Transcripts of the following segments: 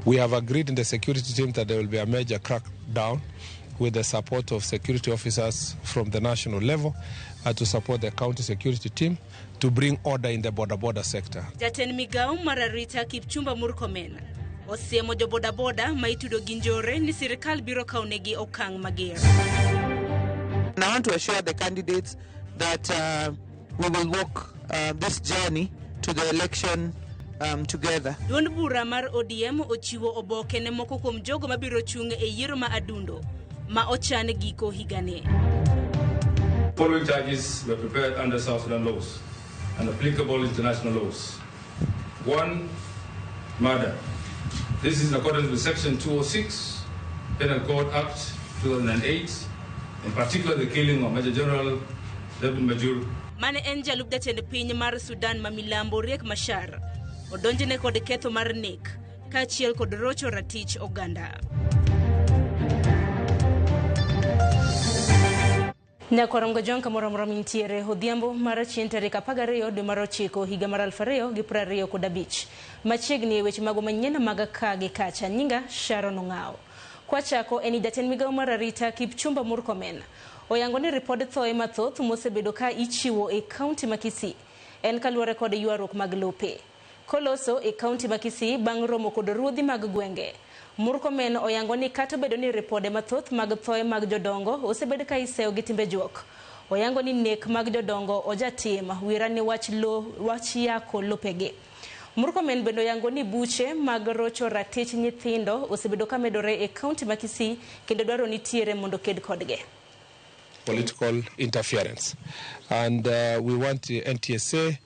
We have agreed in the security team that there will be a major crackdown with the support of security officers from the national level to support the county security team to bring order in the boda boda sector. Jatend migawo mar arita Kipchumba Murkomen osiemo jo bodaboda ma itudo gi njore ni sirikal biro kawo negi okang' mager. And I want to assure the candidates that we will walk this journey to the election together. Duond bura mar ODM ochiwo oboke ne moko kuom jogo mabiro chung' e yiero ma adundo ma ochan giko higani. Following charges were prepared under South Sudan laws and applicable international laws. 1, murder. This is in accordance with Section 206, Penal Code Act 2008, in particular the killing of Major General David Majur. Mane en jalup jatend piny mar Sudan ma milambo Riek Machar odonjne kod ketho mar nek kaachiel kod rocho ratich oganda. Nyakwarom Gojwang' kamoro amora mintiere odhiambo mar chieng' tarik 12 dwe mar 9 higa mar 2025. Machiegni e weche mago manyien mag ka gi kacha. Nyinga Sharon Ong'awo. Kwachako en jatend migawo mar arita Kipchumba Murkomen oyango ni ripod thoe mathoth mosebedo ka ichiwo e kaunti ma Kisii en kaluwore kod ywaruok mag lope. Koloso e kaunti ma Kisii bang' romo kod ruodhi mag gwenge. Murkomen oyango ni kata obedo ni ripode mathoth mag thoe mag jodongo osebed ka iseyo gi timbe juok. Oyango ni nek mag jodongo ojatim wira ni wach lo wach yako lopegi. Murkomen bende oyango ni buche mag rocho ratich nyithindo osebedo ka medore e kaunti ma Kisii kendo dwaro nitiere mondo ked kodgi. Political interference. And we want the NTSA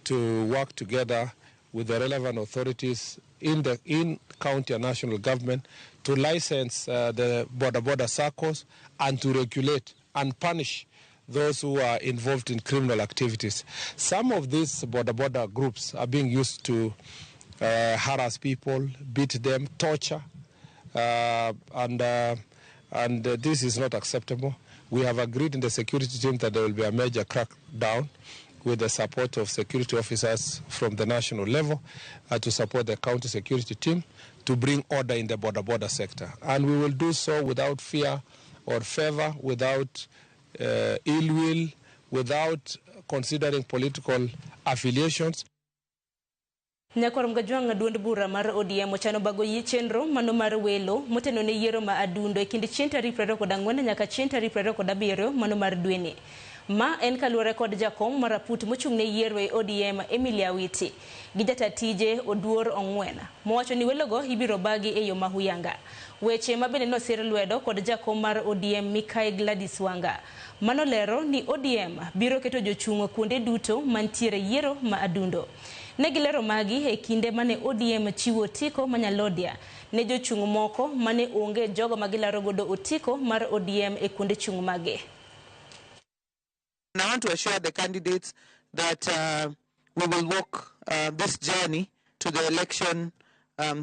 to work together with the relevant authorities in county and national government to license the boda boda circles and to regulate and punish those who are involved in criminal activities. Some of these boda boda groups are being used to harass people, beat them, torture, and this is not acceptable. We have agreed in the security team that there will be a major crackdown with the support of security officers from the national level to support the county security team to bring order in the boda boda sector. And we will do so without fear or favor, without ill will, without considering political affiliations. Nyakwarom Gajwang' duond bura mar ODM ochano bago yie chenro mano mar welo moteno ne yiero ma adundo e kind chieng' tarik 24 nyaka chieng' tarik 27 mano mar dweni. Ma en kaluwore kod jakom mar aput mochung' ne yiero e ODM Emilia Awiti gi jata tije Oduor Ong'wen mowacho ni welogo ibiro bagi e yo mahuyanga. Weche ma bende nosir lwedo kod jakom mar ODM Mikai Gladys Wanga. Mano lero ni ODM biro keto jochung' kuonde duto mantiere yiero ma adundo. Ne gilero magi e kinde mane ODM chiwo otiko ma Nyalodia ne jochung' moko mane onge jogo ma gilaro godo otiko mar ODM e kuonde chung' mage. And I want to assure the candidates that we will walk this journey to the election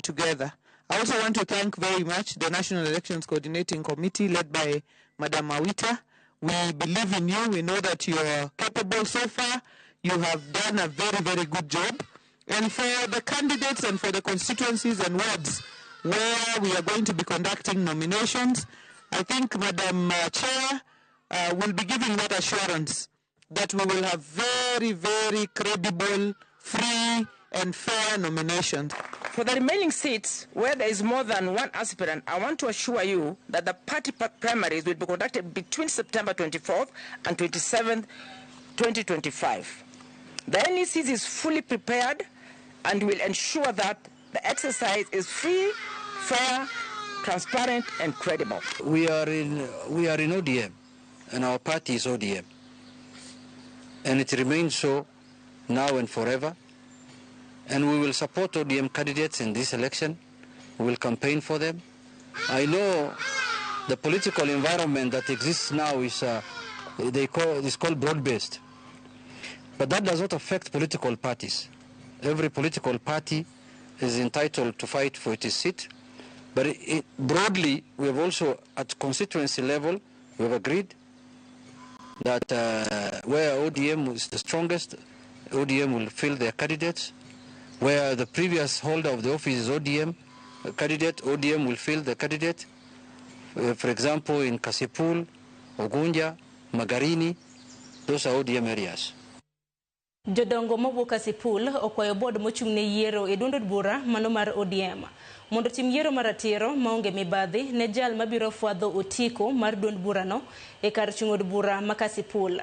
together. I also want to thank very much the National Elections Coordinating Committee led by Madam Awita. We believe in you. We know that you are capable so far. You have done a very, very good job. And for the candidates and for the constituencies and wards where we are going to be conducting nominations, I think Madam Chair will be giving that assurance that we will have very, very credible, free, and fair nominations. For the remaining seats where there is more than one aspirant, I want to assure you that the party primaries will be conducted between September 24th and 27th, 2025. The NEC is fully prepared and will ensure that the exercise is free, fair, transparent, and credible. We are in ODM, and our party is ODM. And it remains so now and forever. And we will support ODM candidates in this election. We will campaign for them. I know the political environment that exists now is, they call, is called broad-based. But that does not affect political parties. Every political party is entitled to fight for its seat. But broadly, we have also, at constituency level, we have agreed that where ODM is the strongest, ODM will field their candidates. Where the previous holder of the office is ODM, a candidate, ODM will field the candidate. For example, in Kasipul, Ogunja, Magarini, those are ODM areas. Jodongo mowuok Kasipul okwayo board mochung' ne yiero e duond od bura mano mar ODM mondo tim yiero maratiro maonge mibadhi ne jal mabiro fwadho otiko mar duond burano e kar chung' od bura ma Kasipul.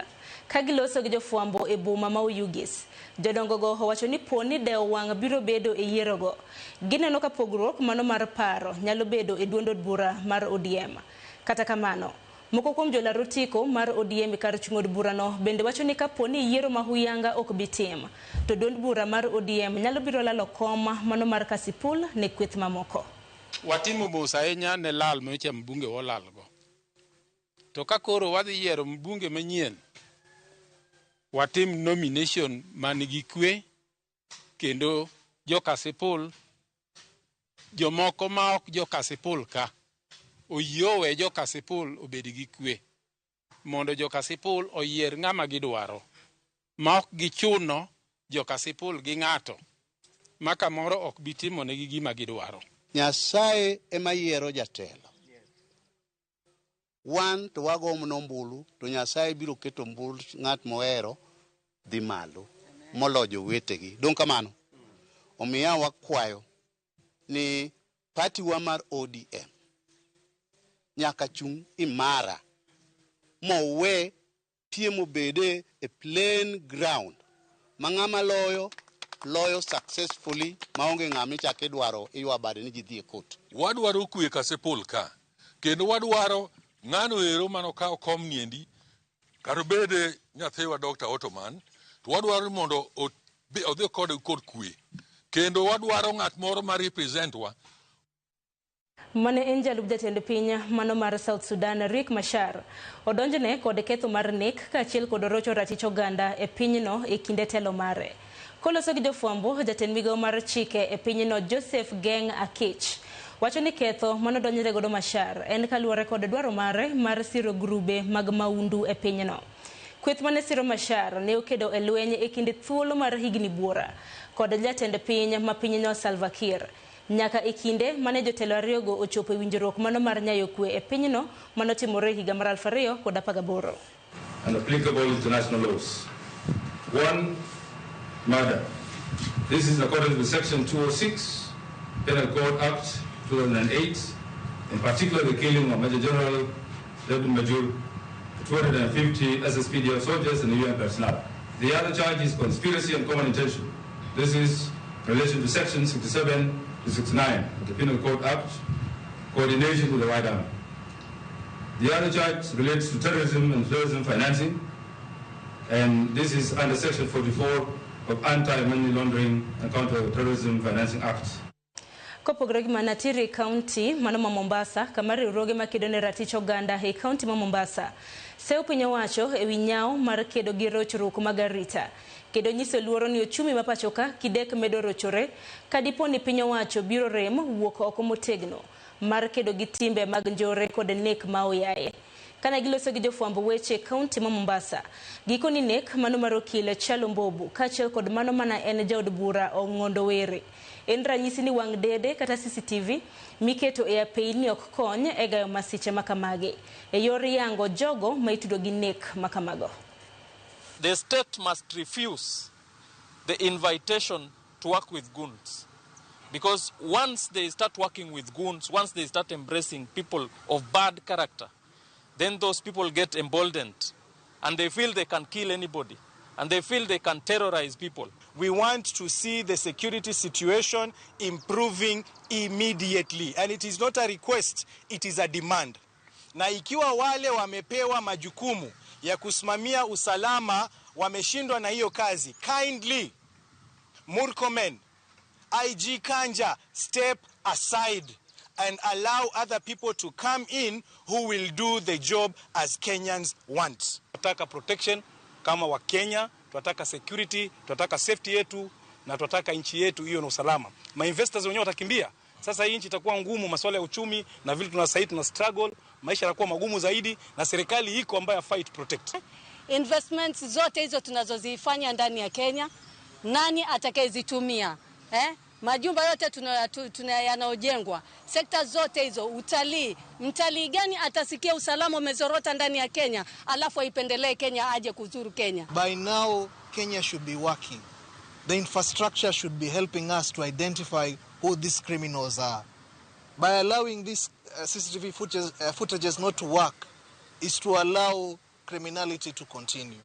Ka giloso gi jofwambo e boma ma Oyugis, jodongo go owacho ni po ni dewo wang' biro bedo e yierogo. Gineno ka pogruok mano mar paro nyalo bedo e duond od bura mar ODM. Kata kamano, moko kuom jolar otiko mar ODM e kar chung' od burano bende wacho ni kapo ni yiero ma huyanga ok bi tim, to duond bura mar ODM nyalo biro lalo kom mano mar Kasipul ne kweth mamoko. Watimo mos ahinya ne lal manyocha mbunge olalgo. To ka koro wadhi yiero mbunge manyien, watim nomination man gi kwe kendo jo Kasipul, jomoko ma ok jo Kasipul ka oyie owe jo Kasipul obed gi kwe mondo jo Kasipul oyier ng'ama gidwaro ma ok gichuno jo Kasipul gi ng'ato ma kamoro ok bi timonegi gima gidwaro. Nyasaye ema yiero jatelo. Wan to wago mana ombulu to Nyasaye biro keto ombul ng'at mohero dhi malo moloyo jowetegi. Dong' kamano? Omiyo wakwayo ni party wa mar ODM nyaka chung' imara mowe piem obede e plain ground ma ng'ama loyo loyo successfully maonge ng'ama ichako idwaro iywa bade ni ji dhi e court. Wadwaro kwe Kasipul ka kendo wadwaro ng'ano ero manokaw kom niendi kata obede nyathiwa Dr. Ottoman to wadwaro ni mondo odhi kode kod kwe kendo wadwaro ng'at moro ma represent wa. Mane en jalup jatend piny mano mar South Sudan Riek Machar odonjne kod ketho mar nek kaachiel kod rocho ratich oganda e pinyno e kinde telo mare. Koloso gi jofwambo, jatend migawo mar chike e pinyno Joseph Geng Akech wacho ni ketho manodonjre godo Machar en kaluwore kod dwaro mare mar siro grube mag maundu e pinyno. Kweth mane siro Machar ne okedo e lweny e kinde thuolo mar higni buora kod jatend piny ma pinyno Salva Kiir nyaka e kinde mane jotelo ariyogo ochopo e winjruok mano mar nyayo kwe e pinyno manotimore higa mar 2018. And applicable international laws. 1, murder. This is in accordance with Section 206, Penal Code Act 2008, in particular the killing of Major General David Majur, 250 SSPDF soldiers and UN personnel. The other charge is conspiracy and common intention. This is in relation to Section 67 to 69 of the Penal Code Act, coordination with the White Army. The other charge relates to terrorism and terrorism financing, and this is under Section 44 of Anti-Money Laundering and Counter-Terrorism Financing Act. Kopogore gi mano, nitiere e kaunti mano ma Mombasa kama riwruoge makedo ne ratich oganda e kaunti ma Mombasa seyo piny owacho ewi nyawo mar kedo gi rochruok mag arita kendo nyiso luoro ni ochumi ma pacho ka kidek medo rochore ka dipo ni piny owacho biro rem wuok oko motegno mar kedo gi timbe mag njore kod nek ma oyaye. Kane giloso gi jofwambo weche e kaunti ma Mombasa, gikoni nek mano mar okil Chalo Mbobu kaachiel kod mano mana en jaod bura Ong'ondo Were en ranyisi ni wang' dede kata CCTV miketo e apeyni ok kony e gayo masiche makamagi e yor yango jogo ma itudo gi nek makamago. The state must refuse the invitation to work with goons. Because once they start working with goons, once they start embracing people of bad character, then those people get emboldened and they feel they can kill anybody and they feel they can terrorize people. We want to see the security situation improving immediately. And it is not a request, it is a demand. Na ikiwa wale wamepewa majukumu ya kusimamia usalama wameshindwa na hiyo kazi, kindly, Murkomen, IG Kanja, step aside and allow other people to come in who will do the job as Kenyans want. Tunataka protection kama wa Kenya, tunataka security, tunataka safety yetu na tunataka nchi yetu hiyo na usalama. Ma investors wenyewe watakimbia. Sasa hii nchi itakuwa ngumu, masuala ya uchumi na vile tuna sasa tuna struggle, maisha yatakuwa magumu zaidi na serikali iko ambayo fight protect. Investments zote hizo tunazozifanya ndani ya Kenya, nani atakayezitumia? Eh? Majumba yote yanayojengwa, sekta zote hizo, utalii. Mtalii gani atasikia usalama umezorota ndani ya Kenya alafu aipendelee Kenya aje kuzuru Kenya? By now Kenya should be working. The infrastructure should be helping us to identify who these criminals are. By allowing these CCTV footages not to work is to allow criminality to continue.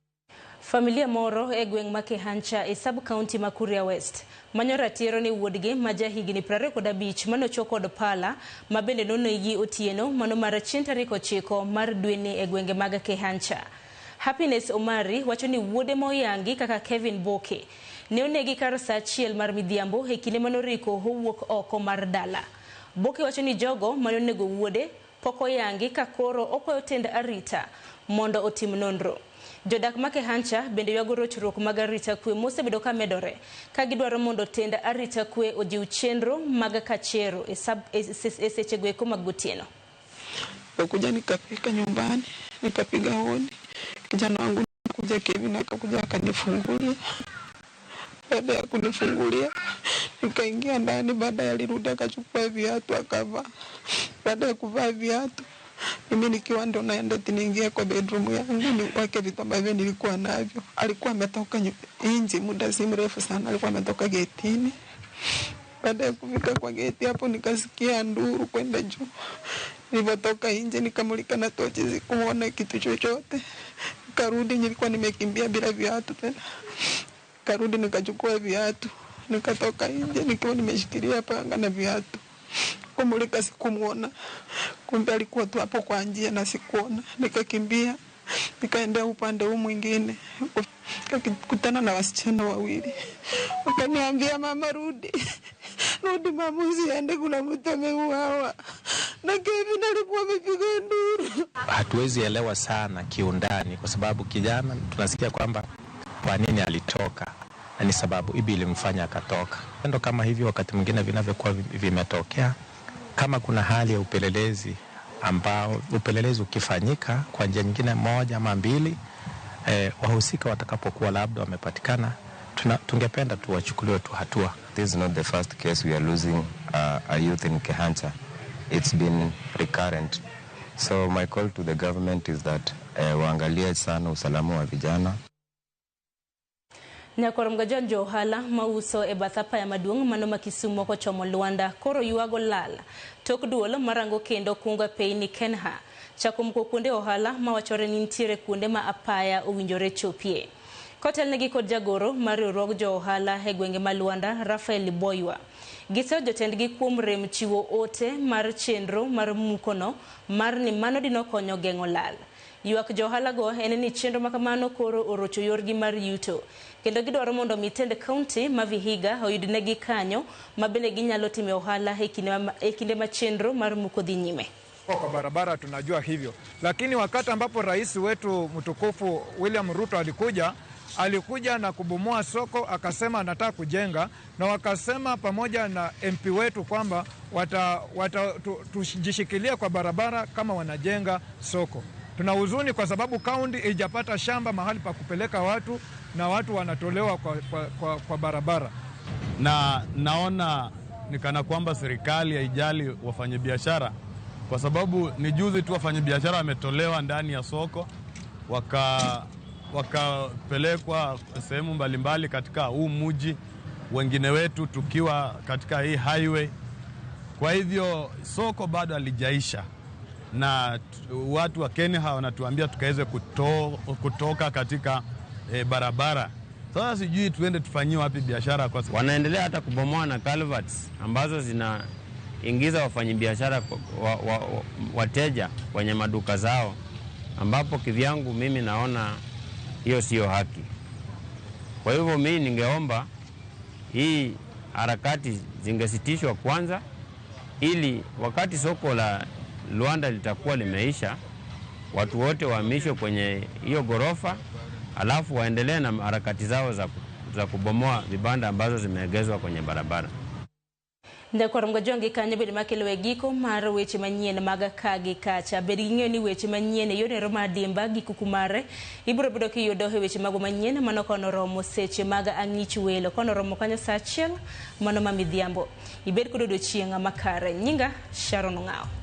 Familia moro e gweng' ma Kehancha e sub county ma Kuria West manyo ratiro ni wuodgi ma jahigni 25 manochwo kod pala ma bende nonegi otieno mano mar chieng' tarik 9 mar dweni e gwenge mag Kehancha. Happiness Omari wacho ni wuode moyangi kaka Kevin Boke ne onegi kar saa 1 mar midhiambo e kinde manoriko owuok oko mar dala. Boke wacho ni jogo manonego wuode pok oyangi ka koro okwayo tend arita mondo otim nonro. Jodak ma Kehancha bende ywago rochruok mag arita kwe mosebedo ka medore ka gidwaro mondo tend arita kwe ojiw chenro mag kachero e sechego eko mag gotieno. Nikakuja nikafika nyumbani nikapiga hodi, kijana wangu kuja Kevin akakuja akanifungulia. Baada ya kunifungulia nikaingia ndani, baada alirudi akachukua viatu akavaa. Baada ya kuvaa viatu mimi nikiwa ndo naenda niingia kwa bedroom yangu niweke vitu ambavyo nilikuwa navyo. Alikuwa ametoka nje muda si mrefu sana, alikuwa ametoka getini. Baada ya kufika kwa geti hapo nikasikia nduru kwenda juu. Nilipotoka nje nikamulika na tochi, sikuona kitu chochote. Nikarudi, nilikuwa nimekimbia bila viatu tena. Karudi nikachukua viatu, nikatoka nje nikiwa nimeshikilia panga na viatu. Kumulika sikumuona, kumbe alikuwa tu hapo kwa njia na sikuona. Nikakimbia nikaenda upande huu mwingine, nikakutana na wasichana wawili, wakaniambia mama, rudi rudi mama, usiende, kuna mtu ameuawa. Na Kevin alikuwa amepiga nduru. Hatuwezi elewa sana kiundani kwa sababu kijana tunasikia kwamba kwa nini alitoka na ni sababu ipi ilimfanya akatoka. Ndo kama hivyo wakati mwingine vinavyokuwa vimetokea, kama kuna hali ya upelelezi ambao upelelezi ukifanyika kwa njia nyingine moja ama mbili, wahusika watakapokuwa labda wamepatikana, tungependa tuwachukuliwe tu hatua. This is not the first case we are losing a youth in Kehancha. It's been recurrent. So my call to the government is that waangalie sana usalama wa vijana. Nyakor mgajon jo ohala mauso e bath apaya maduong' mano ma Kisumo kochomo Luanda koro ywago lal tok duol marango kendo kungo peyni Kenha chako muko kuonde ohala mawachore ni nitiere kuonde ma apaya owinjore chopie. Kotelnegi kod jagoro mar riwruog jo ohala e gwenge ma Luanda Rafael Boywa, giseyo jotendgi kuom rem chiwo ote mar chenro mar mukono mar ni mano dinokonyo geng'o lal. Ywak jo ohala go en ni chenro makamano koro orocho yorgi mar yuto kendo gidwaro mondo mi tend kaunti ma Vihiga oyudnegi kanyo ma bende ginyalo timo ohala e kinde ma chenro mar muko dhi nyime. Kwa barabara tunajua hivyo, lakini wakati ambapo rais wetu mtukufu William Ruto alikuja na kubomoa soko, akasema anataka kujenga, na wakasema pamoja na MP wetu kwamba tujishikilia kwa barabara kama wanajenga soko. Tuna huzuni kwa sababu kaunti haijapata shamba mahali pa kupeleka watu na watu wanatolewa kwa barabara. Na naona ni kana kwamba serikali haijali wafanyabiashara, kwa sababu ni juzi tu wafanyabiashara wametolewa ndani ya soko wakapelekwa sehemu mbalimbali katika huu mji, wengine wetu tukiwa katika hii highway. Kwa hivyo soko bado halijaisha, na watu wa Kenya wanatuambia tukaweze kutoka katika barabara. Sasa sijui tuende tufanyie wapi biashara kwa sababu wanaendelea hata kubomoa na culverts ambazo zinaingiza wafanyabiashara wateja kwenye maduka zao, ambapo kivyangu mimi naona hiyo sio haki. Kwa hivyo mimi ningeomba hii harakati zingesitishwa kwanza, ili wakati soko la Luanda litakuwa limeisha, watu wote wahamishwe kwenye hiyo gorofa, alafu waendelee na harakati zao za kubomoa vibanda ambazo zimeegezwa kwenye barabara. Nyakwar Mgajwangi kanyo bende makelo e giko mar weche manyien mag ka gi kacha. Bed gi ng'eyo ni weche manyien e yorno mar dimba gi kuku mare ibiro bedo kiyudo e weche mago manyien mano kono romo seche mag ang'ich welo kono romo kanyo saa achiel mano ma midhiambo. Ibed kod odiochieng' makare. Nyinga Sharon Ong'awo.